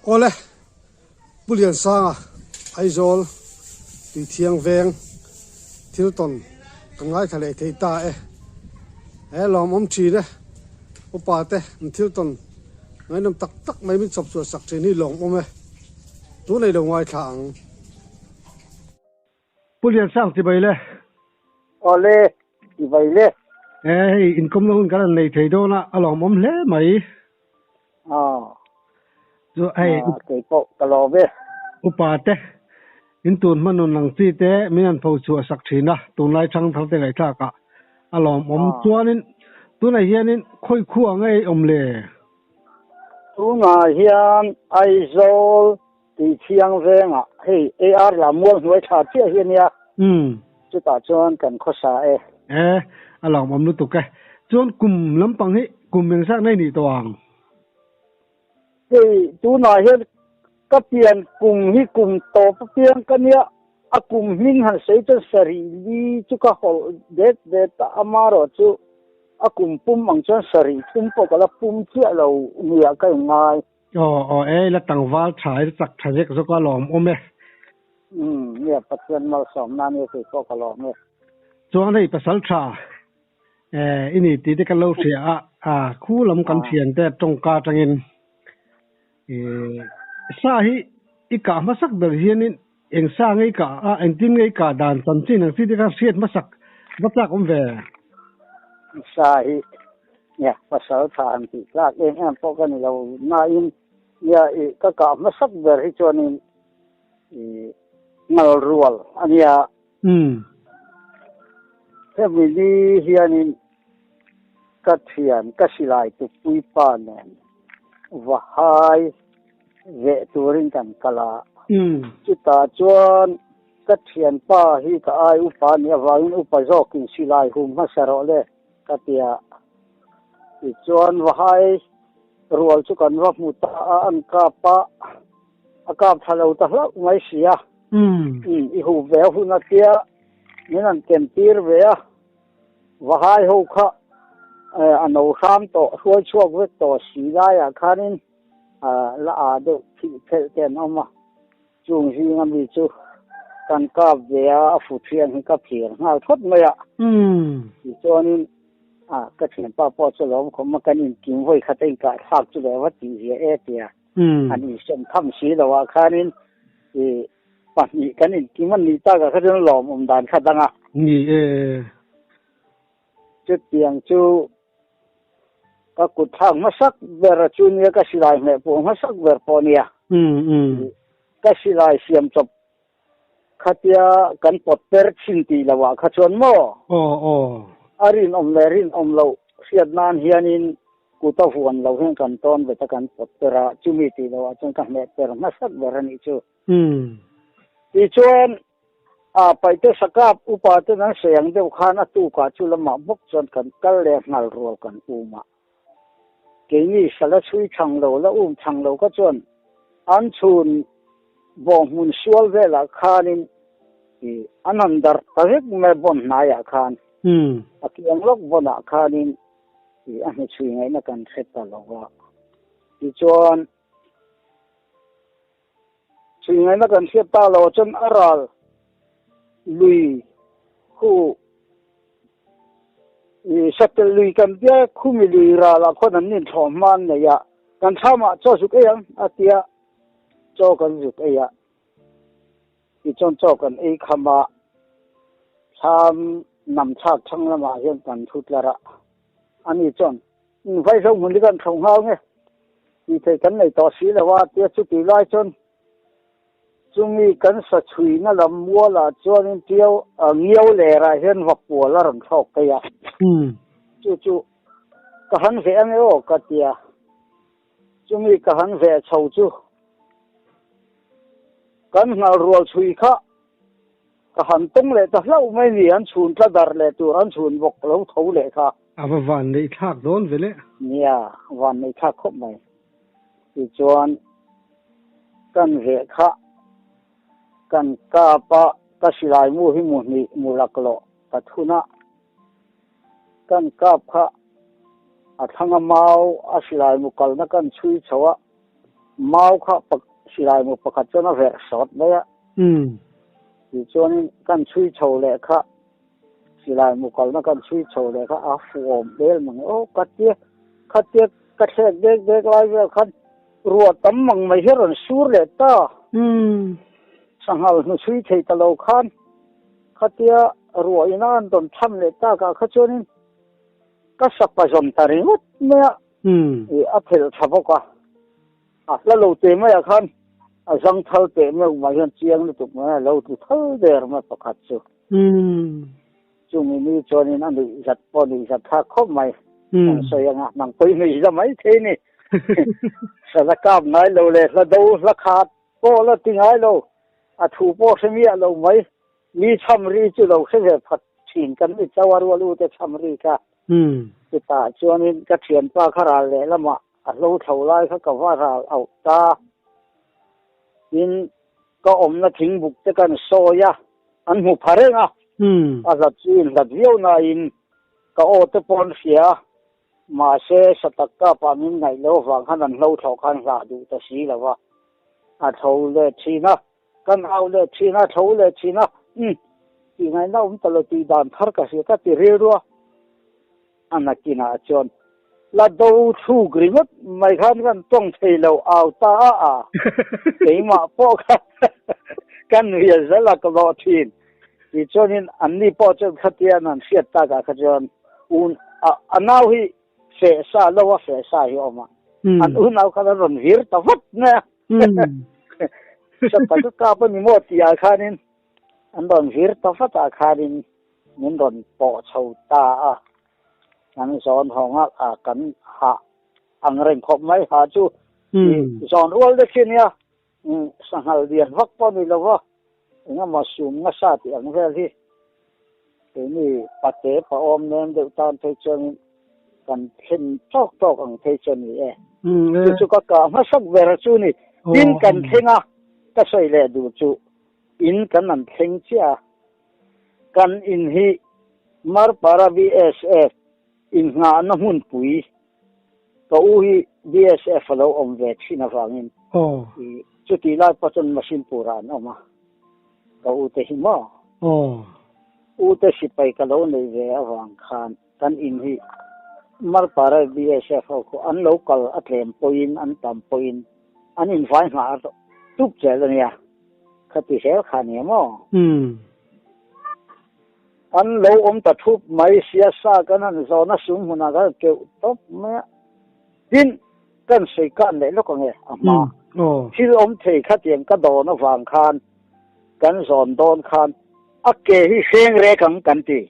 Awle, Pu Liansanga, Aizawl, Tuithiang veng, thil tawn ka ngaithla leh thei ta e. He lawmawm thin e, upa te an thil tawn ngaihnawm tak tak mai min chawp chhuah sak thin hi lawmawm e. Tun ei lo ngaithla ang. Pu Liansang chibai le. Awle, chibai le. E, hei inkawmna hun kan han nei thei dawn a, a lawmawm hle mai. Aw. Chu hei. Kei pawh ka lawm e. Upa te, in tun hma nun ang chi te min han pho chhuah sak thin a, tunlai thangthar te ngaihthlak ah a lawmawm. Chuanin tunah hianin khawi khua ngei awm le? Tunah hian Aizawl Tui thiang vengah hei AR la mual hnuai tha chiah hi a nia. Chutah chuan kan khawsa e. E, a lawmawm lutuk e. Chuan kum lampang hi kum engzat nge nih tawh ang? Hei tunah hian ka pian kum hi kum tawp apiang ka nia, a kum hming han sawi chuan sarih li chu ka hawlh det det a, amaherawh chu a kum pum ang chuan sarih thum pawh ka la pum chiah lo nia ka inngai. Aw aw e, ila tlangval tha i chak tha zek zawk a lawm awm e. Umm nia Pathian malsawm nan i kei pawh ka lawm e. Chuan hei pasal tha e i ni tih te kan lo hria a, a khu lam kan thian te tawngka atangin e sa hi i kah hmasak ber hianin eng sa nge i kah a engtin nge i kah dan chanchin ang chi te kha hriat hmasak va chak awm ve. Sa hi Nia, pasal tha han tih tlak em em pawh ka ni lo nain nia i ka kah hmasak ber hi chuanin i ngal rual a nia. Hemi ni hianin ka thian ka silai tukpui pa nen va hai veh turin kan kal a. Chutah chuan ka thianpa hi ka ai upa a nih avangin upa zawkin silai hum hmasa rawh le. Ka ti a, tichuan Vahai rual chu kan va hmu ta a, an kap a, a kap tha lo ta hlauh mai si a. I hu ve hun a tia min han ken tir ve a, Vahai ho kha a no hram tawh, hruai chhuak vek tawh si laiah khanin la aa deuh philh phelh te an awm a. Chung zinga mi chu kan kap ve a, a fu thiang hi ka phir nghal phawt mai a. Tichuanin a ka thianpa pawh chu lawm khawm a, kan inkim vawi khat a inkah thlak chu leh va tih zia e tia an insem tham si lo ah khanin i pahnih kan inkim a nih takah kha chuan lawmawm dan kha dang a. Ni e. Chutiang chu Ka kut thlak hmasak ber chu nia ka silai hmeh pawh hmasak ber pawh nia. Ka silai siam chawp khatia kan pawt per thin tih loh ah kha chuan maw? A rinawm leh rinawm loh hriat nan hianin kut a huan lo hian kan tawn vet a kan pawt per a, chumi tih loh ah chuan ka hmeh per hmasak ber a nih chu. Tichuan A paihte sakap upa ten an sawi ang deuh khan a tukah chu lamah bawk chuan kan kal leh nghal rual kan um a. Keini sala chhui thang lo la um thang lo kha chuan an chhun bawng hmun sual velah khanin i an han darh ta vek mai bawn hnaiah khan a kiang lawk bawnah khanin i a hnuchhui ngaihna kan hre ta lo va. Tichuan. Chui ngaihna kan hriat ta lo chuan a ral lui khu i satel lui kan tia khumi lui ralah khuan an inthlawh hma an nei a, kan thlamah chaw zuk ei ang a tia chaw kan zuk ei a, tichuan chaw kan ei kham a, thlam nam thlak thlang lamah hian kan thu tlar a, ani chuan Vaihlo hmun hi kan tho nghal nge tih theih kan nei tawh si lo a tia chutih lai chuan chumi kan sa chhuina lam mualah chuanin tiau ngiau lerah hian vapual a rawn thlawk phei a chu chu ka han veh ange aw ka tia chumi ka han veh chho chu kan nghal rual chhui kha Ka han tawng leh ta hlauh mai ni, an chhun tla dar leh tur an chhun bawk lo tho leh kha. A va van neih thlak dawn ve le. Nia, van neih thlak khawp mai. Tichuan, kan veh kha kan kap a, ka silai mu hi mu hnih mu laklawh ka thun a, kan kap kha a thlang a mau a silai mu kalna kan chhui chho a. Mau kha silai mu pakhat chuan a verh sawt mai a. Tichuanin kan chhui chho leh kha silai mu kalna kan chhui chho leh kha a fuhawm hmel mang e. Aw ka tia khatia ka thlek dek dek lai vel khan ruah tam mang mai hi a rawn sur leh ta. Sanghal hnu chhui thei ta lo khan khatia ruah ina an rawn tham leh takah kha chuanin ka sapa zawn ta ringawt mai a. A phelh tha bawk a, a hla lo teh maiah khan a zang thal teh meuh mai hian chiang lutuk mai a lo tlu thal der mai pakhat chu. Chumi ni chuanin a nuih zat pawh nuih zat thlak khawp mai. Kan sawi anga nang pawh i nuih za mai thei ni. Sala kap ngai lo leh hla do hla khat pawh la ti ngai lo, a thu pawh hre miah lo mai. Mi chham ri chu lo hre ve phat thin kan ni chauh a rual u te chham ri kha. Chutah chuanin ka thianpa kha ral lehlamah a hlo thlo lai kha ka va ral auh ta. Tin, ka awmna thingbuk te kan sawi a, an hmu pha reng a. A hlat chu inhlat viau nain ka aw te pawh an hria a, mahse satak kapah min ngaih loh avang khan an hlo thlawh khan hlah duh ta si lo va, a tho leh thin a. Kan au leh thin a, tho leh thin a, umm, tih ngaihna awm ta lo tih dan thar ka hria ka ti rilru a. A nakinah chuan la do thluk ringawt mai khan kan tawng thei lo au ta a a, keimah pawh kha ka nui a zal a ka lawh thin. Tichuanin anni pawh chuan khatian an hriat takah kha chuan un a nau hi feh sa lo a feh sa hi a awm a, an unau khan an rawn vir ta vat mai a. Sapa ka kap a ni maw tih ah khanin an rawn vir ta vat ah khanin min rawn pawh chho ta a, kan zawn hawng a ah kan hah ang reng khawp mai ha chu zawn rual dek hi a nia, sanghal lian vak pawh a ni lo va, engemaw sum nasa tih ang vel hi keini pate paawm nem deuh tan phei chuanin kan thlen tawk tawk ang phei chu a ni e. Chu chu ka kah hmasak ber chu ni. Tin kan thleng a, ka sawi leh duh chu in kan an thleng chiah a. Kan in hi Marpara BSF innghahna hmunpui ka u hi BSF a lo awm ve thin avangin chutih lai pawh chuan Masimpurah an awm a, ka u te hi maw? U te sipai ka lo nei ve avang khan Kan in hi Marpara BSF ho khu an lo kal a tlem pawhin an tam pawhin an invai nghah tup zel a nia. Khati zel kha nia maw? An lo awm ta thup mai sia sa kan han zawn a sum hmunah kan keuh tawp mai a. Tin, kan sawi kan leh lawk ang e a hma. Thil awm thei khatiang ka dawn avang khan kan zawn dawn khan a ke hi hreng rek ang kan ti.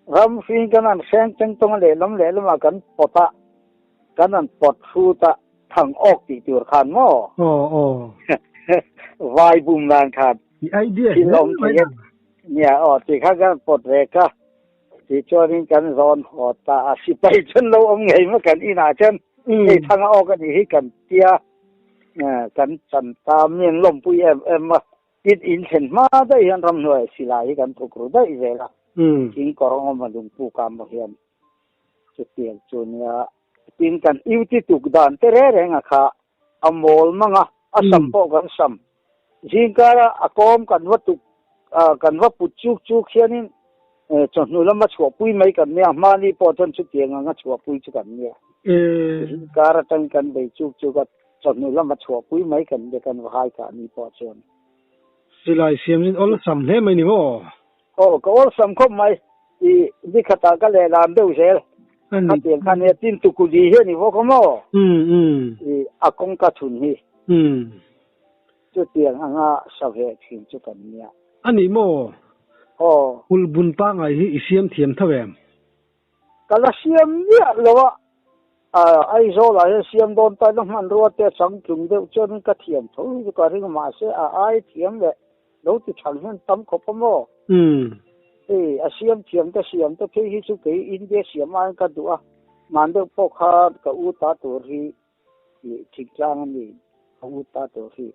Ram hring kan han hreng teng tawng a lehlam lehlamah kan pawt a, kan han pawt hrut a, thang awk tih tur khan maw? Aw aw. Vai bum dan khan. I idea hle mai a. Nia aw ti khan kan pawt rek a, tichuanin kan zawn haw ta a, sipai chuan lo awm ngei maw kan inah chuan hei thang a awk a nih hi kan tia, kan chan ta mi an lawmpui em em a. Tin, in thlen hma daih hian ramhnuai silai hi kan thuk ru daih zel a, thing kawr awm a lungpu ka maw hian chutiang chu nia. Tin, kan iuti tuk dan te reng reng a kha a mawl mang a, a sam pawh kan sam. Zingkara a kawm kan va tuk kan va put chuk chuk hianin chawhnu lama chhuahpui mai kan nia, hmani pawh chuan chutiang anga chhuahpui chu kan nia. Zingkar atangin kan bei chuk chuk a. Chawhnu lama chhuahpui mai kan be kan va hai kah ni pawh chuan. Silai siamzin awlsam hle mai ni maw? Aw, ka awlsam khawp mai. I nikhatah ka lehlam deuh zel. Khatiang khan nia tin tukuli hi a ni bawk a maw? I a kawngka thun hi. Chutiang anga sa ve thin chu kan nia. A ni maw? Aw. Kulhbun pangai hi i siam thiam tho em? Ka la siam miah lo a, Aizawl ah hian siam dawn ta ila hmanrua te a changtlung deuh chuanin ka thiam tho hi chu ka ring a, mahse a ai thiam leh lo ti thang hian tam khawp a maw? Hei a siam thiam te siam te phei hi chu kei India siam aiin ka duh a, hman deuh pawh khan ka u ta tur hi thingtlang a ni, ka u ta tur hi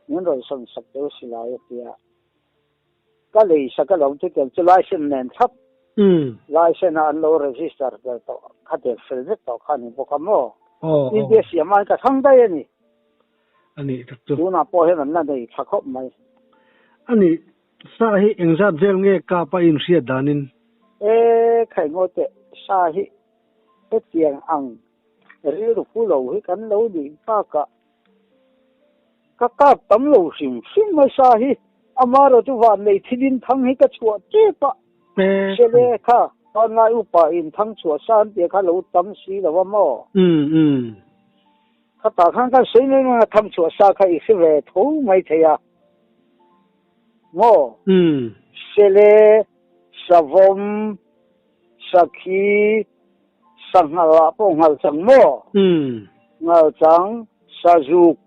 min rawn sawn sak deuh silai a tia. Ka lei sak alawm chutiang chu license nen thlap license a an lo register tel tawh kha tel fel vek tawh kha a ni bawk a maw? India siam aiin ka thlang daih a ni. A nih tak chu. Tunah pawh hian an la nei tha khawp mai. A nih, sa hi engzat vel nge kap a inhriat danin? E, khai ngawi teh, sa hi hetiang ang rilru pu lo hi kan lo nih bakah ka kap tam lo hrim hrim mai sa hi. Amaherawh chu van nei thilin thang hi ka chhuah tep a. Sele kha hmanlai upa in thang chhuah sa an tih kha lo tam si lo a maw? Khatah khan kan sawi mai mai a thang chhuah sa kha i hre ve tho mai thei a maw? Sele, savawm, sakhi, sanghal ah pawh nghal chang maw? Nghal chang, sazuk,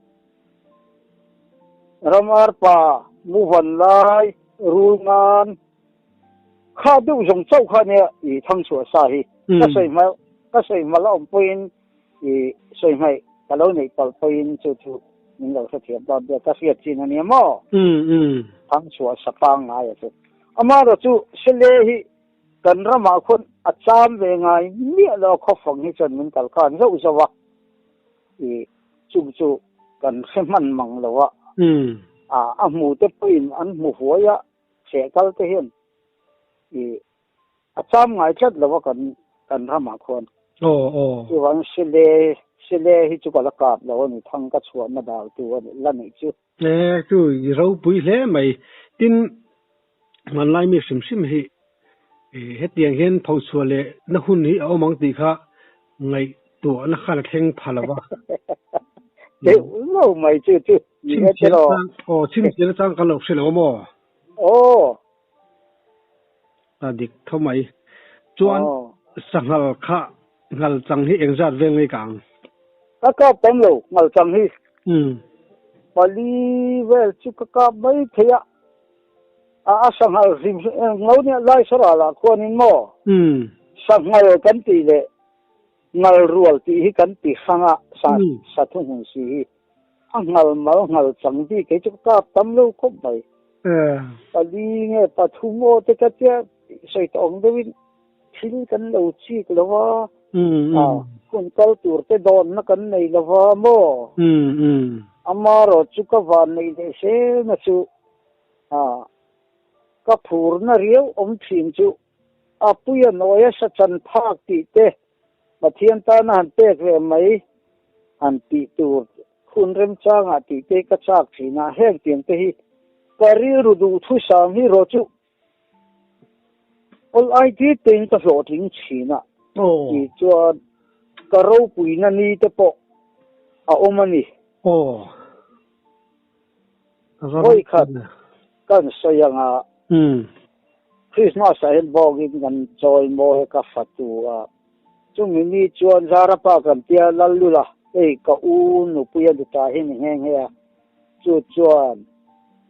Ramarpa, Muvanlai, Rulngan, kha deuh zawng chauh kha nia i thangchhuah sa hi. Ka sawi hma ka sawi hma la awm pawhin i sawi hmaih ka lo neih palh pawhin chu chu min lo hrethiam dawn nia ka hriat chin a nia maw? Thangchhuah sa pangngai a chu. Amaherawh chu Sele hi kan ramah khuan a cham ve ngai miah lo a khawfang hi chuan min kal khan zauh zauh a. I chung chu kan hre hman mang lo a. A hmu te pawhin an hmu huai a, chheh kal te hian i a cham ngai tlat lo a kan kan ramah khuan. Chuvangin sile sile hi chu ka la kap lo a ni, thang ka chhuahna dal tu a la nih chu. E chu i ropui hle mai. Tin, hmanlai mi hrim hrim hi hetiang hian phochhuah leh na hun hi a awm ang tih kha ngaihtuahna khan a thleng pha lo va. Deuh lo mai chu chu ni e tiraw. Aw, chhimchhian atang kan lo hre lo maw? Aw. A dik tho mai. Chuan sanghal kha ngal chang hi engzat vel ngei ka ang? Ka kap tam lo ngal chang hi. Pali vel chu ka kap mai thei a. A sanghal hrim hrim ngo nia lai saral ah khuanin maw? Sanghal kan tih leh ngal rual tih hi kan ti hrang a, sa sa thuhmun si hi. A ngal mal ngal chang bik hi chu ka kap tam lo khawp mai. Pali nge pathum aw te ka tia sawi tawh ang deuhin thil kan lo chik lo va, hun kal tur te dawnna kan nei lo va maw? Amaherawh chu ka van neih leh selna chu ka phurna riau awm thin chu a puia nawia sa chan phak tih te Pathian tana han pek ve mai han tih tur hun remchangah tih te ka chak thin a, heng tiang te hi ka rilru duh thusam hi rawh chu awl ai tir tein ka hlawhtling thin a tih chuan ka ropuina ni te pawh a awm a ni. Vawi khat kan sawi ang a, Christmas ah hian bawngin kan chawi maw he ka fatu a, chumi ni chuan Zarapa kan tia Lallula hei ka u nupui a ni ta hi ni nghe nghe a, chu chuan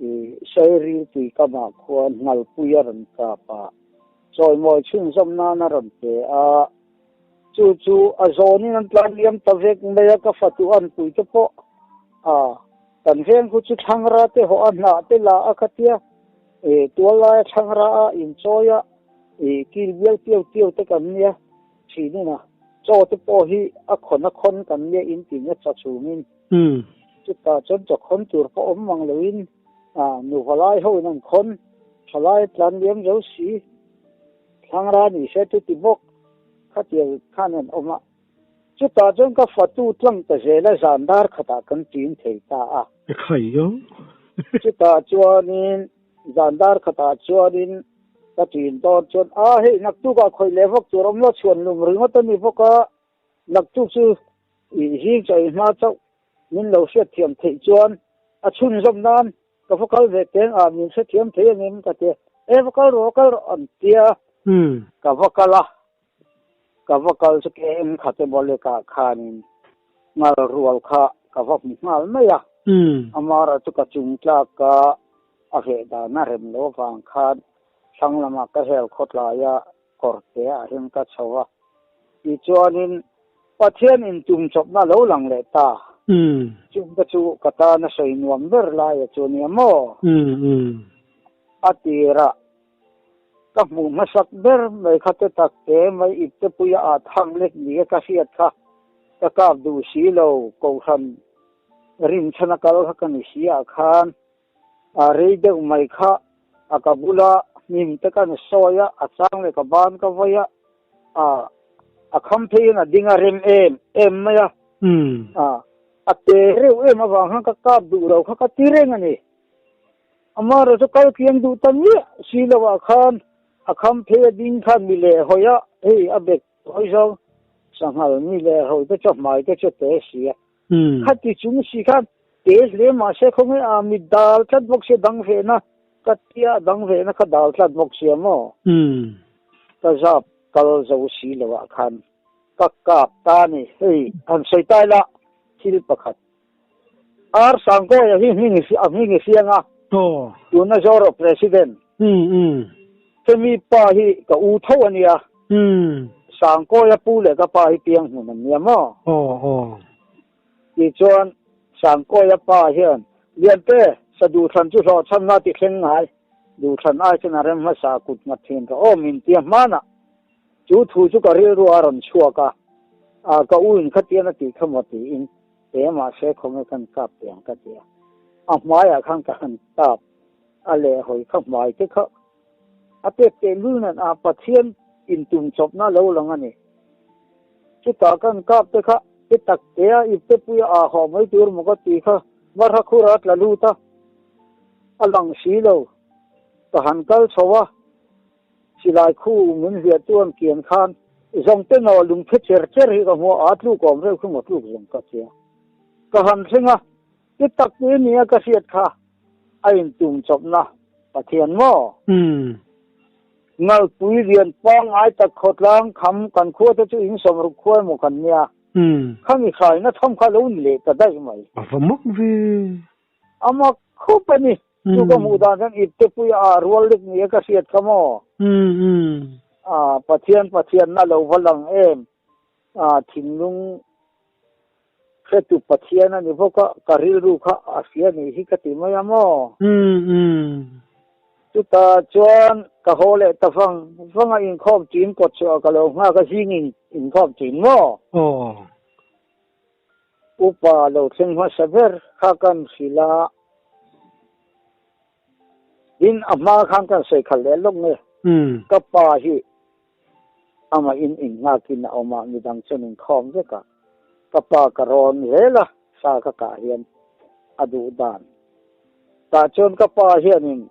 i Sairil tui kamah khuan Ngalpui a rawn kap a, chawimawi chhunzawm nan a rawn pe a, chu chu a zawnin an tlan liam ta vek mai a, ka fatu anpui te pawh a. Kan veng khu chu thlangra te hawh a hnah te la a kha tia e tual laia thlangra a inchawi a e kil bial piau piau te kan nia thinin a chaw te pawh hi a khawn a khawn kan nia in tin a cha chhungin chutah chuan chaw khawn tur pawh awm mang loin a nuva lai ho in an khawn thalai a tlan liam zo si thlangra ni se chu ti bawk khatiang khan an awm a. Chutah chuan ka fatu tlang ta zel a zan dar khatah kan ṭin thei ta a. Chutah chuanin zan dar khatah chuanin ka ṭin dawn chuan a hei naktukah khawih leh vak tur awm lo chhuan lum ringawt a ni bawk a, naktuk chu i zing chaw i hma chauh min lo hriatthiam theih chuan a chhunzawm nan ka va kal ve teng a min hrethiam thei angem ka ti a, e va kal rawh va kal rawh an tia ka va kal a. Ka va kal chu KM khat emaw lekah khanin ngal rual kha ka va hmu nghal mai a. Amara chu ka chung tlak a, a veh dan a rem lo avang khan thlang lamah ka hel khawtlai a, kawr te ah hian ka chho a. Tichuanin Pathian intum chawpna a lo lang leh ta. Chungte chu ka tan a sawi nuam ber laia chu nia maw? A tirah Ka hmuh hmasak ber mai kha te tak te mai ipte puia ah thang lek ni a ka hriat kha. Ka kap duh si lo, Kohhran rinchhana kal kha ka ni si ah khan a rei deuh mai kha a ka bula hnim te kan sawi a, a chang leh ka ban ka vawi a, a a kham pheiin a ding a rem em em mai a, a a te reuh em avang khan ka kap duh lo kha ka ti reng a ni. Amaherawh chu kal kiang duh ta miah si lo ah khan a kham phei a ding khan mi leh hawi a, hei a bek hawi zawng sanghal mi leh hawi te chu a hmai te chu a te si a. Khati chung si khan te hle mahse khawnge a mi dal tlat bawk sia dang ve na ka tia dang ve na kha dal tlat bawk sia maw? Ka zap kal zo si lo ah khan ka kap ta ni hei han sawi ta ila thil pakhat Ar Sangkawia hi hming a hming i hriang a tuna Zoro President hemi pa hi ka u tho a nia Sangkawia pu leh ka pa hi piang hmun an nia maw? Tichuan Sangkawia pa hian Liante sa duhthlan chu hlawhchhamna ti thleng ngai duhthlan ai chuan a rem hmasa kut nghat thin rawh aw min tia hmanah Chu thu chu ka rilru a rawn chhuak a, a ka u in khatian a tih kha maw tiin he mahse khawnge kan kap teh ang ka ti a. A hmaiah khan ka han kap a leh hawi kha hmai te kha a pek teh lul nen a Pathian in tum chawpna lo lang a ni. Chutah kan kap te kha te tak te a ip te pui a ah hawh mai tur maw ka ti kha marha khur a tla lut a, a lang si lo. Ka han kal chho a. Silai khu min hliah chuan kian khan zawng te naw lungphe cher cher hi ka hmu a, a tluk awm reuh khi maw tluk zawng ka tia. Ka han thleng a, ti tak te nia ka hriat kha a intum chawpna Pathian maw? Ngalpui lian pangngai tak khawtlang kham kan khua te chu in sawmruk khua emaw kan nia, khami hraina tham kha lo ni leh ta daih mai. A va mak ve. A mak khawp a ni. Chu ka hmuh dan chuan ipte pui a rual lek ni a ka hriat kha maw? A Pathian Pathianna lo va lang em? A thinlung hretu Pathian a ni bawk a, ka rilru kha a hria nih hi ka ti mai a maw? Chutah chuan ka haw leh ta vang vang a, inkhawm ṭin kawt chhuah ka lo nghak a, zing inkhawm ṭin maw? Upa lo thleng hmasa ber kha kan hrilh a, tin a hma khan kan sawi khalh leh lawk nge, ka pa hi amah in innghakin a awm a, midang chuan inkhawm vek a, ka pa ka rawn zel a, sa ka kah hian a duh dan tah chuan ka pa hianin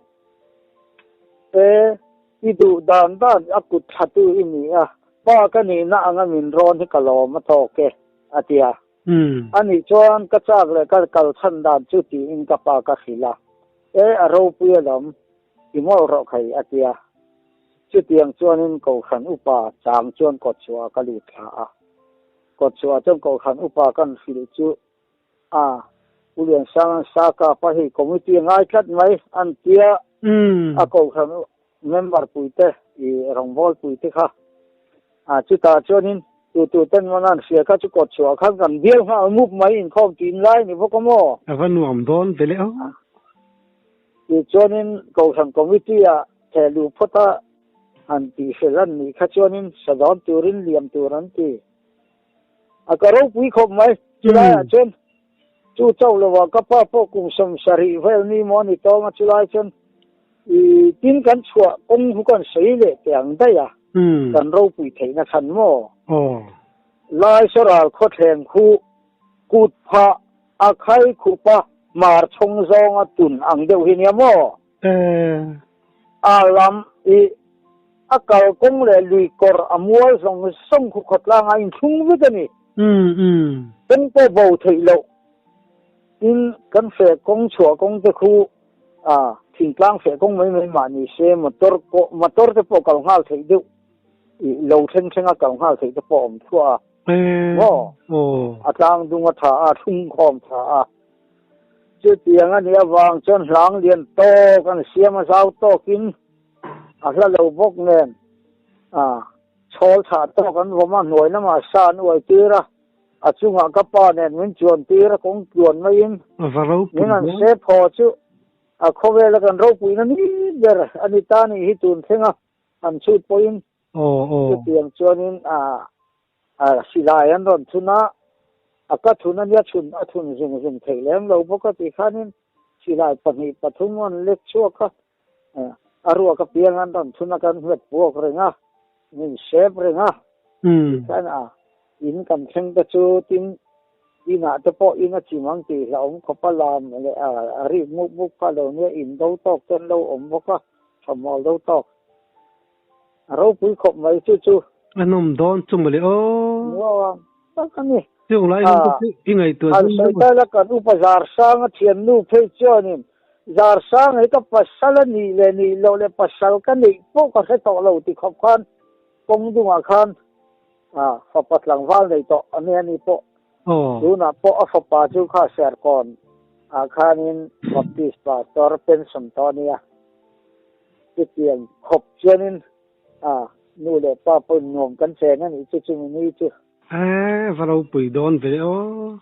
e i duh dan dan a kut thlatu i ni a, pa ka nihna anga min rawn hi ka lawm a tawk e. A ti a. Anih chuan ka chak leh ka kal chhan dan chu tiin ka pa ka hrilh a. E, a ropui alawm, i mawlh rawh khai, a ti a. Chutiang chuanin Kohhran upa chang chuan kawtchhuah ka lut thla a. Kawtchhuah chuan Kohhran upa kan hrilh chu a, Pu Liansanga'n sa kap a, hei committee a ngai tlat mai, an ti a. A Kohhran Member puite i rawngbâwl puite kha a chutah chuanin tu tu ten mawn an hria kha chu kawt chhuah khan kan bial nghal mup mai inkhawm ṭin lai ni bawk a maw? A va nuam dawn ve leh aw. Tichuanin Kohhran Committee ah theh luh phawt a han tihfel an nih kha chuanin sadawn turin liam tur an ti. A ka ropui khawp mai chulaiah chuan chu chauh lovah ka pa pawh kum 70 vel ni maw a ni tawng a chulai chuan I tin kan chhuah kawng hu kan sawi leh teh ang daih a, kan ropui theihna chhan maw? Lai sawral khawthleng khu kut phah a khai khup a hmar chhawng zawng a tun ang deuh hi nia maw? A lam i a kal kawng leh lui kawr a mual zawng zawng khu khawtlang a inthlung vek a ni. Kawng pawh bo theih loh tin kan feh kawng chhuah kawng te khu A, thingtlang feh kawng mai mai mah ni se motor pawh motor te pawh kal nghal theih deuh ih lo thleng thleng a kal nghal theih te pawh a awm thluah a. Maw? A tlang dung a tha a, thlung khawm tha a. Chutiang a nih avang chuan hlang lian tawk an siam a zau tawkin a hla lo bawk nen a chhawl chhah tawk an vawm a, hnuai lamah sa an uai tir a. A chungah ka pa nen min chuan tir a kawng tluan maiin min an se phaw chu a khawvela kan ropuina ni ber a ni ta nih hi tun thleng a han chhut pawhin chutiang chuanin a silai an rawn thun a. A ka thun a nia chhun a thun zung zung theih lem lo bawk a tih khanin silai pahnih pathum an lek chhuak a, a ruak apiang an rawn thun a kan hmet puak reng a, min sep reng a tikhan a in kan thleng te chu tin inah te pawh in a chim ang tih hlauhawm khawp a lam leh a rik mup mup kha lo nia in do tawk te an lo awm bawk a, thawmhnaw do tawk. A ropui khawp mai chu chu. A nawm dawn chu mawle aw. Nuam tak a ni. Chung lai hun te chu i ngaihtuah zung zung a. Han sawi ta la kan upa Zarsanga thiannu phei chuanin Zarsanga hi ka pasal a nih leh nih loh leh pasal ka neih pawh ka hre tawh lo ti khawp khan kawng dungah khan fapa tlangval nei tawh a nia ni pawh. Tunah pawh a fapa chu kha Serkawn ah khanin Baptist pastor pension tawh a nia. Chutiang khawp chuanin a nu leh pa pawhin nuam kan chen a nih chu chumi ni chu. E, va ropui dawn ve aw.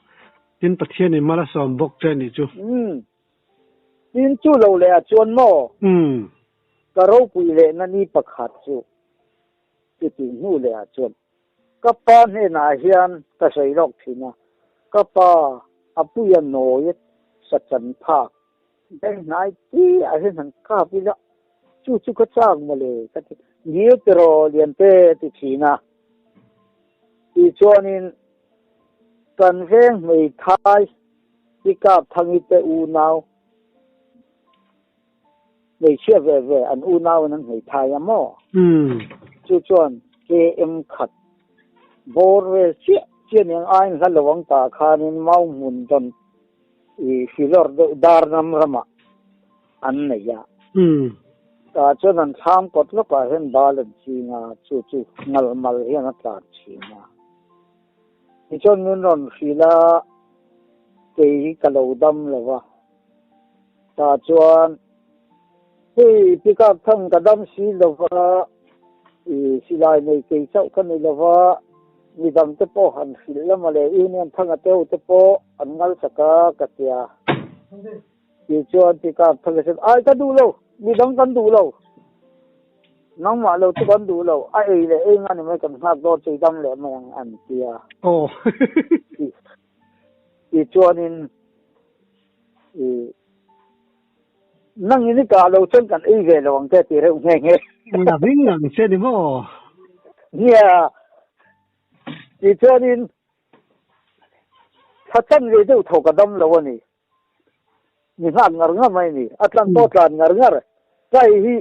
Tin Pathianin mal a sawm bawk che nih chu. Umm. Tin chu lo leh ah chuan maw? Umm. Ka ropui lehna ni pakhat chu chutih hnu leh ah chuan ka pa hnenah hian ka sawi lawk thin a, ka pa a puia nawi sa chan phak Bank hnai ti ah hian han kap ila chu chu ka chak mawle ka ti ngil tiraw Liante a ti thin a. Tichuanin kan veng hmeithai i kap thangi te unau hmeichhia ve ve an unau in an hmeithai a maw? Chu chuan KM khat bawr vel chiah chiah aniang aiin hla lo ang tah khanin mau hmun dawn I filawr deuh dar ram ramah an nei a. Tah chuan an thlam kawt lawkah hian bal an ching a, chu chu ngal mal hian a tlan thin a. Tichuan min rawn hrilh a, kei hi ka lo dam lo va. Tah chuan hei pickup thang ka dam si lo va, i silai nei kei chauh ka ni lo va, Midang te pawh han hrilh la mawle, Union thanga te ho te pawh an ngal chak a ka ti a. Tichuan tikah thanga chuan, Ai ka duh lo, midang kan duh lo, nangmah lo chu kan duh lo, a ei leh ei nga ni mai kan nghak dawn chu i dam leh mai ang an ti a. Aw. Tichuanin i nangin i kah lo chuan kan ei ve lo ang che ti reuh nghe nghe. Na hming ang che ni maw? Nia, tichuanin thla chan ve deuh tho ka dam lo a ni. Mi nghak ngar ngar mai a ni. A tlan pawh tlan ngar ngar. Chai hi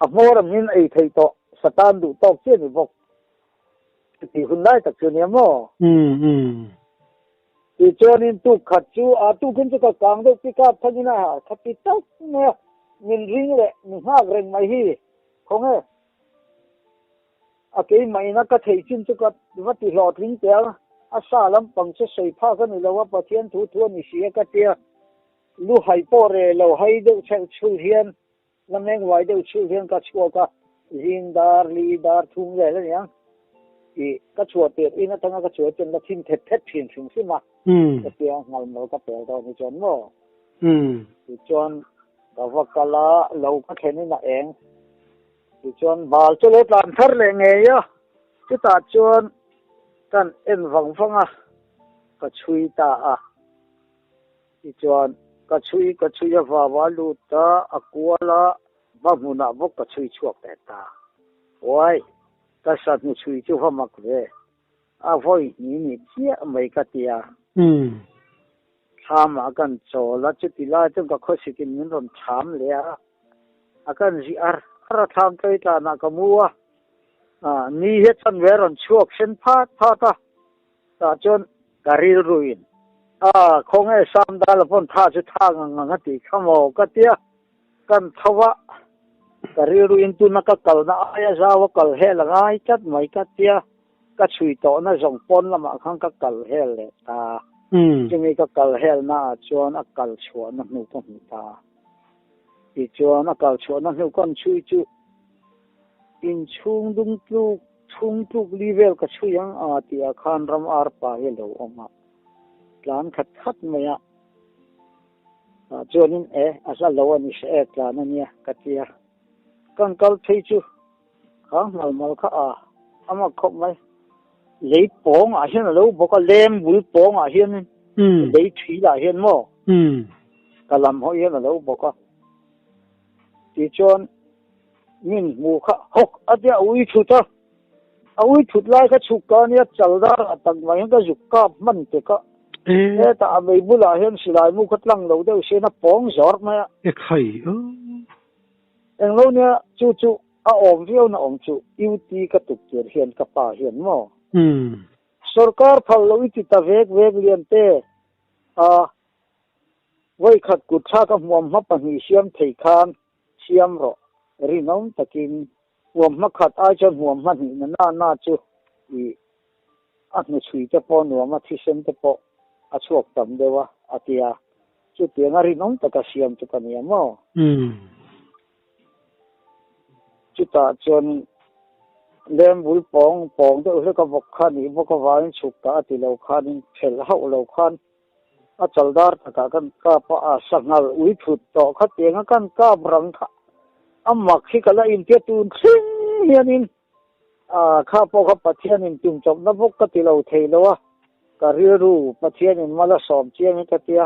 a hmawr ang in ei thei tawh, Satan duh tawk chiah ni bawk. Tih hun lai tak chu nia maw? Tichuanin tuk khat chu a tukin chu ka kang deuh pick up thangin a ha kha ti tak mai a, min ring leh mi nghak reng mai hi khawnge a keimahina ka thei chin chu ka va ti hlawhtling teh a, a sa lampang chu sawi phak a ni lo a, Pathian thu thu a ni si a ka tia, lu hai pawh reh lo hai deuh chhelh chhul hian La meng uai deuh chhul hian ka chhuak a, zing dar li dar thum vel a niang tih ka chhuah tirh in atanga ka chhuah chuan la thim thet thet thin hrim hrim a, ka tia ngal mawl ka pel dawn hi chuan maw? Tichuan ka va kal a, lo ka thlen in a eng tichuan bal chu lo tlan thar leh ngei a, chutah chuan kan en vang vang a, ka chhui ta a. Tichuan, ka chhui ka chhui a vava lut a, a kual a, va hmunah bawk ka chhui chhuak leh ta. Uai, ka sa hnu chhui chu va mak ve, a vawi hnih ni chiah mai ka ti a. Thlamah kan chawl a, chuti lai chuan ka khawsikin min rawn cham leh a, a kan zih ar ar a thlam tlei tlanah ka mu a, ni hi a chanve a rawn chhuak sen phat phat a, Tah chuan ka rilruin, A, khawnge Samdala pawn tha chu tha ngang ngang a tih kha maw? ka ti a. Kan tho a, ka rilruin tuna ka kalna aia zau a kal hel a ngai tlat mai ka ti a. Ka chhui tawhna zawng pawn lamah khan ka kal hel leh ta. Chumi ka kal helna ah chuan a kal chhuahna hnu ka hmu ta. Tichuan a kal chhuahna hnu kan chhui chu inchhung dung tluk Chhung tluk li vel ka chhui ang a tih ah khan ram ar pa hi a lo awm a, tlan khat khat mai a, tah chuanin e a hla lo a ni hre e tlan a nia ka ti a, kan kal phei chu khang hmal mal kha a a mak khawp mai. Lei pawngah hian a lo bawk a, lem bul pawngah hian lei thilah hian maw ka lam hawi hian a lo bawk a. Tichuan min hmu kha hawk a tia a ui thut a, a ui thut lai kha chhuk ka nia chal dar ah tak mai hian ka zuk kap hman tek a. Hetah a mei bulah hian silai mu kha tlang lo deuh sian a pawng zawr mai a. Englo nia chu chu A awm viau na awm chu UT ka tuk tir hian ka pa hian maw? Sorkar phal lo i ti ta vek vek lian te a, vawikhat kut thlak a hmuamhma pahnih siam thei khan siam rawh rinawm takin hmuamhma khat ai chuan hmuamhma hnih na na na chu i a hnuchhui te pawh nuam a thisen te pawh a chhuak tam deuh a a ti a, chutiang a rinawm taka siam chu ka nia maw? Chutah chuan lem bul pawng pawng deuh hlek a bawk kha nih bawk avangin chhuk ta a ti lo khanin phelh hauh lo khan a chaldar takah kan kap a, a sanghal ui thut tawh kha tianga kan kap rang kha a mak hi ka la intia tun thleng hianin a kha pawh kha Pathianin tum chawpna bawk ka ti lo thei lo a, ka rilru Pathianin mal a sawm chiang hi ka tia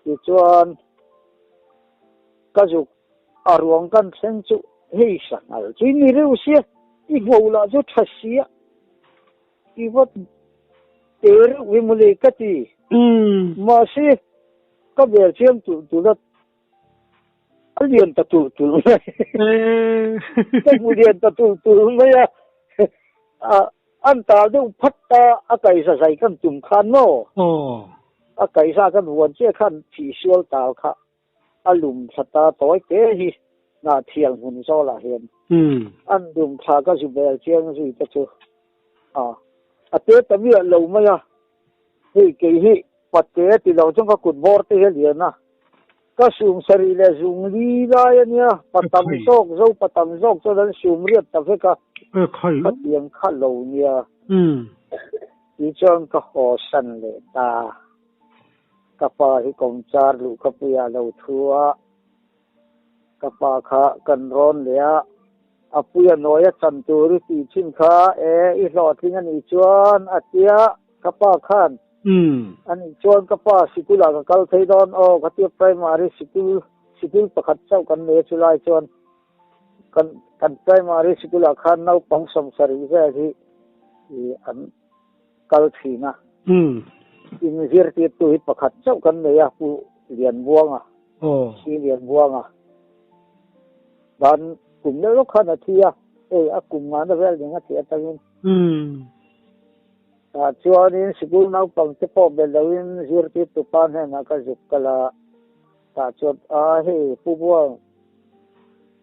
tichuan Ka zuk a ruang kan thleng chu hei sanghal chu i ni reuh sia, i hmuh lah chu tha sia, i va te reuh hi mawle ka ti. Mahse ka bel chiang tulh tulh a, a lian ta tulh tulh mai. Ka hmu lian ta tulh tulh mai a, an tal deuh phat a, a kaihza zai kan tum khan maw? A kaihza kan huan chiah khan thihsual tal kha. A lum thla ta tawi te hi hnah thial hmun zawlah hian an lum thla ka zu bel chiang zui te chu a a te ta miah lo mai a, hei kei hi pate a ti lo chuan ka kut bawr te hi a lian a, ka sum sarih leh zung li lai a nia, pa tam zawk zo pa tam zawk chuan an sum riat ta vek a, khatiang kha lo nia tichuan ka haw san leh ta. Ka pa hi kawmchar luhkapuiah a lo thu a, ka pa kha kan rawn leh a, a puia nawi a chan tur i tih thin kha e, i hlawhtling a nih chuan a tia, ka pa khan a nih chuan ka pa sikulah ka kal thei dawn aw ka tia primary sikul sikul pakhat chauh kan nei a chulai chuan kan kan primary sikulah khan naupang 70 vel hi an kal thin a. In zirtirtu hi pakhat chauh kan nei a, Pu Lianbuanga, Si Lianbuanga. Dan kum leh lawk khan a thi a, hei a kum ngana vel ning a thih atangin. Tah chuanin sikul naupang te pawh be loin zirtirtu pa hnenah ka zuk kal a, tah chuan a hei Pu Buang,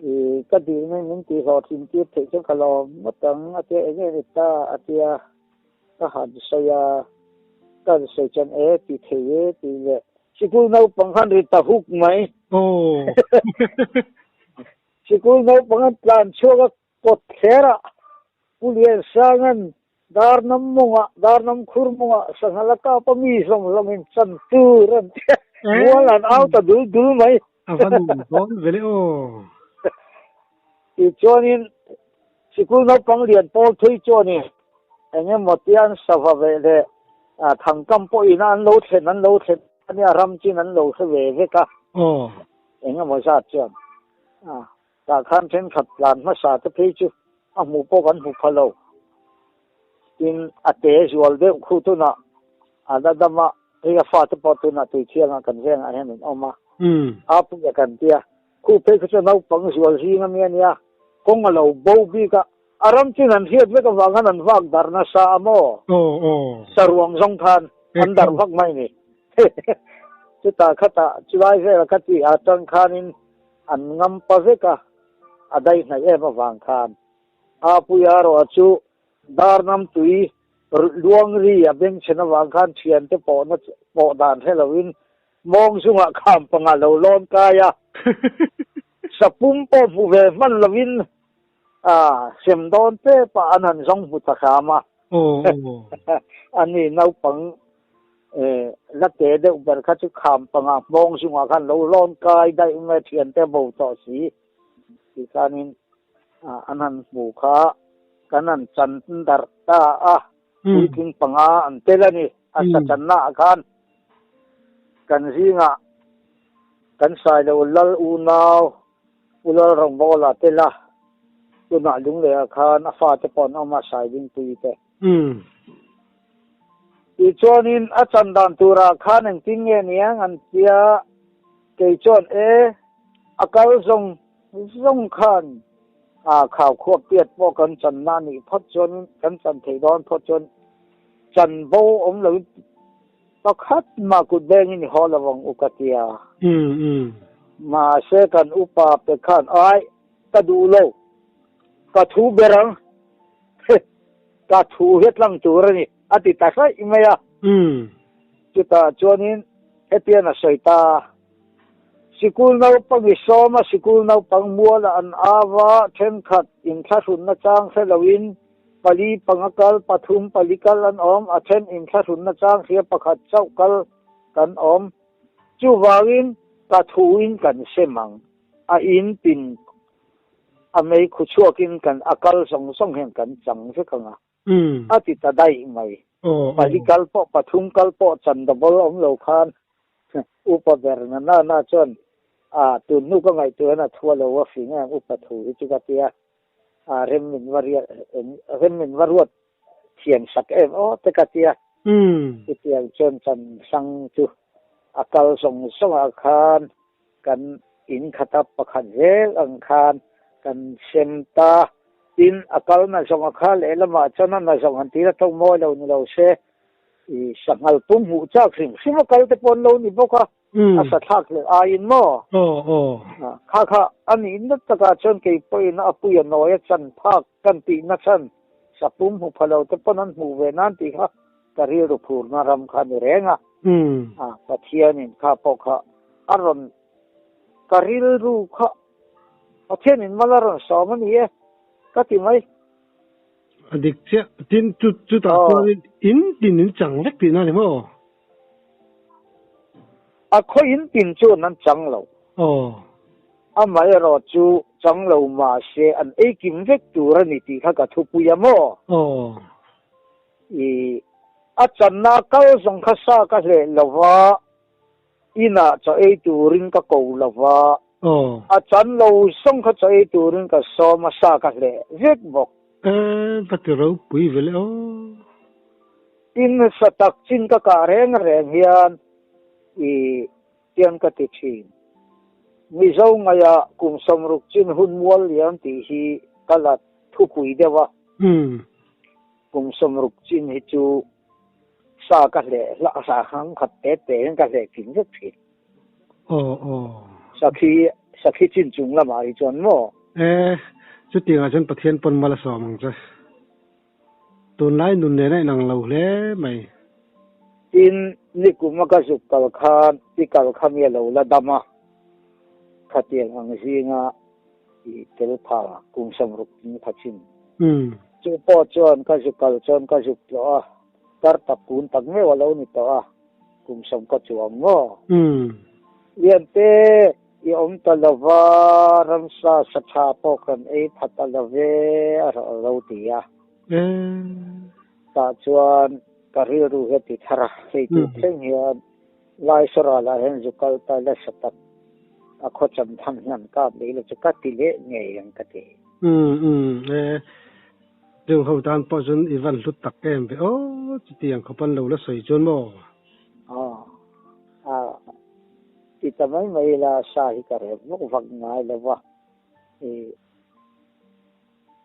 i ka dilna in min tihhlawhtlin tir theih chuan ka lawm ngawt ang a tia, eng nge ni ta a tia. Ka han sawi a, ka han sawi chuan e ti thei e tih leh sikul naupang khan ri ta huk mai. Sikul naupang an tlan chhuak a kawt thler ah Pu Liansanga'n Darnam mawngah, Darnam khur mawngah sangha la kap a mi zawng zawng in chan tur an ti a, mual an au ta dul dul mai. A va nuam dawn ve le aw. Tichuanin Sikul naupang lian pawl thui chuanin eng emaw tian sava ve leh thangkam pawhin an lo thlen an lo thlen ania ram chin an lo hre ve vek a, eng emaw zat chuan tah khan thenkhat tlan hmasa te phei chu a hmuh pawh kan hmu pha lo. Tin, a te zual deuh khu tunah a la dam a, hei a fate pawh tunah Tuithiangah kan vengah hian an awm a, a puia kan tia. Khu phei kha chu naupang zual zing a mi a nia, kawng a lo bo bik a, a ram chin an hriat vek avang khan an vak darh nasa a maw? Saruang zawng khan an darh vak mai ni. Chutah khatah chulai vela ka tih atang khanin an ngam pa vek a, a daih hnaih em avang khan. A puia erawh chu Darnam tui luang ri a bengchhen avang khan thiante pawhna pawh dan hre loin mawng zungah kham panga lo lawn kai a, sapum pawh hmu ve hman loin sem dawn tep a an han zawng hmu ta hram a. Ani naupang la te deuh ber kha chu kham panga mawng zungah khan lo lawn kai daih mai thiante bo tawh si. Tikhanin an han hmu kha kan han chan darh ta a. Puitling panga an tel a ni. A sachannaah khan kan zingah kan Sailo Lal unau Pu Lalrawngbawla tel a, tunah Lungleiah khan a fate pawh an awm a, Saidingpuii te. Tichuanin a chan dan turah khan engtin nge niang an tia, kei chuan e, a kal zawng zawng khan a khaukhua piat pawh kan channa a nih phawt chuan kan chan theih dawn phawt chuan chan bo awm loin pakhat mah kut bengin i haw lo ang u ka tia. Mahse kan upa pe khan ai ka duh lo, ka thu ber ang. Ka thu hi a tlang tur a ni, a ti ta hraih mai a. Chutah chuanin hetian a sawi ta a, Sikul naupang i sawm a, sikul naupang mualah an au a, thenkhat inthlahrunna chang hre loin pali panga kal, pathum pali kal an awm, a then inthlahrunna chang hria pakhat chauh kal kan awm. Chuvangin ka thuin kan sem ang, a in tin A mei khu chhuakin kan a kal zawng zawng hian kan chang vek ang a, a ti ta daih mai. Pali kal pawh pathum kal pawh chan double awm lo khan upa ber na na na chuan a tun hnu ka ngaihtuah hian a thu a lo a fing em upa thu hi chu ka tia a rem min va riat rem min va ruat thiam sak em aw te ka tia. Chutiang chuan chan hrang chu a kal zawng zawngah khan Kan in khata pakhat zel ang khan kan sem ta. Tin, a kal na zawng a kha lehlamah chuan a na zawng han tih la tawk mawi lo ni lo se, i sanghal pum hmuh chak hrim hrim a kal te pawh an lo ni bawk a, a sa thlak hleh aiin maw? Kha kha a nih nat takah chuan kei pawhin a puia nawi a chan phak kan tihna chhan sa pum hmu pha lo te pawn an hmuh ve nan tih kha ka rilru phurna ram kha a ni reng a. Pathianin kha pawh kha a rawn ka rilru kha Pathianin mal a rawn sawm a ni e ka ti mai. A dik chiah. Tin, chu chutah chuanin in tin in chang vek tihna a ni maw? A khaw in tin chuan an chang lo. Amaherawh chu chang lo mahse an ei kim vek tur a ni tih kha ka thupui a maw? I a channa kal zawng kha sa ka hleh lo va, inah chaw ei turin ka ko lo va, a chan lo zawng kha chaw ei turin ka sawm a, sa ka hleh vek bawk. E, va ti ropui ve le aw. Tin, sa tak chin ka kah reng reng hian i tiang ka ti thin. Mizo ngaia kum sawmruk chin hun mual liam tih hi ka la thupui deuh a. Kum sawmruk chin hi chu sa ka hleh hlah sa hang khat te te hian ka hleh thin vek thin. Aw aw. Sakhi sakhi chin chung lamah hi chuan maw? E, chutiangah chuan Pathian pawn mal a sawm ang che. Tunlai nun nen a inang lo hle mai. Tin, nikum a ka zuk kal khan i kal kha mi a lo la dam a, khatiang ang zinga i tel pha kum 60 in kha chin. Chu pawh chuan ka zuk kal chuan ka zuk tlawh a, kar tak kun tak meuh a lo ni tawh a, kum sawm ka chuang maw? Liante, i awm ta lo va, ramsa sa tha pawh kan ei pha ta lo ve a lo ti a. Tah chuan ka rilru hi a ti thar a, hei tur thleng hian Laisawra lah hian zu kal ta nasa tak a khaw cham tham hian kap leh ila chu ka ti leh ngei ang ka ti. Umm umm e chung ho tan pawh chuan i van hlut tak em ve aw chutiang khawp an lo la sawi chuan maw? Aw a ti ta mai mai ila sa hi ka rep vak vak ngai lo va i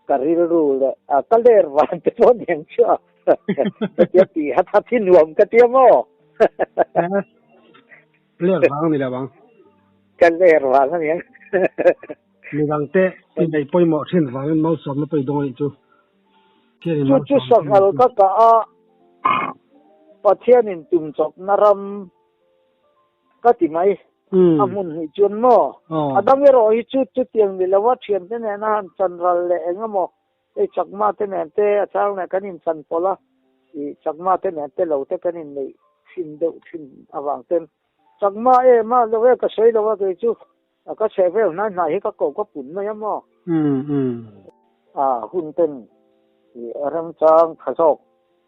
Ka rilru leh a ka ler van te pawh nen chu a hetia tih hat hat hi nuam ka tia maw? Ler vang ni lo ang. Ka ler vang a niang. Midang te i neih pawimawh thin vangin malsawmna pawh i dawng a nih chu. Chu chu sanghal ka kah a, Pathianin tumchawpna ram Ka ti mai. A hmun hnih chuan maw? A dang erawh hi chu chutiang ni lo a, thiante nena han chan ral leh eng emaw, hei Chakma te nen te a chang leh kan inchan pawlh a, ih Chakma te nen te lo te kan inneih thin deuh thin avang ten Chakma em a lo e ka sawi lo a kei chu ka chheh vel hnai hnai hi ka ko ka pun mai a maw? A hun ten ih remchang tha zawk.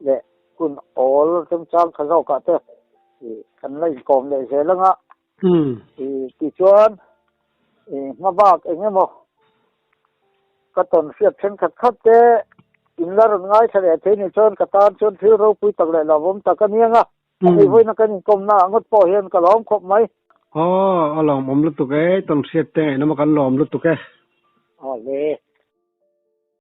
leh hun awl remchang tha zawkah te kan la inkawm leh zel anga tichuan hma bak eng emaw ka tawn hriat thenkhat khat te in la rawn ngaithla leh thei ni chuan ka tan chuan thil ropui tak leh hlauhawm tak a ni anga hei vawiina kan inkawmna ah ngawt pawh hian ka lawm khawp mai. Aw, a lawmawm lutuk e, tawn hriat te ngaihnawm a kan lawm lutuk e. Aw le.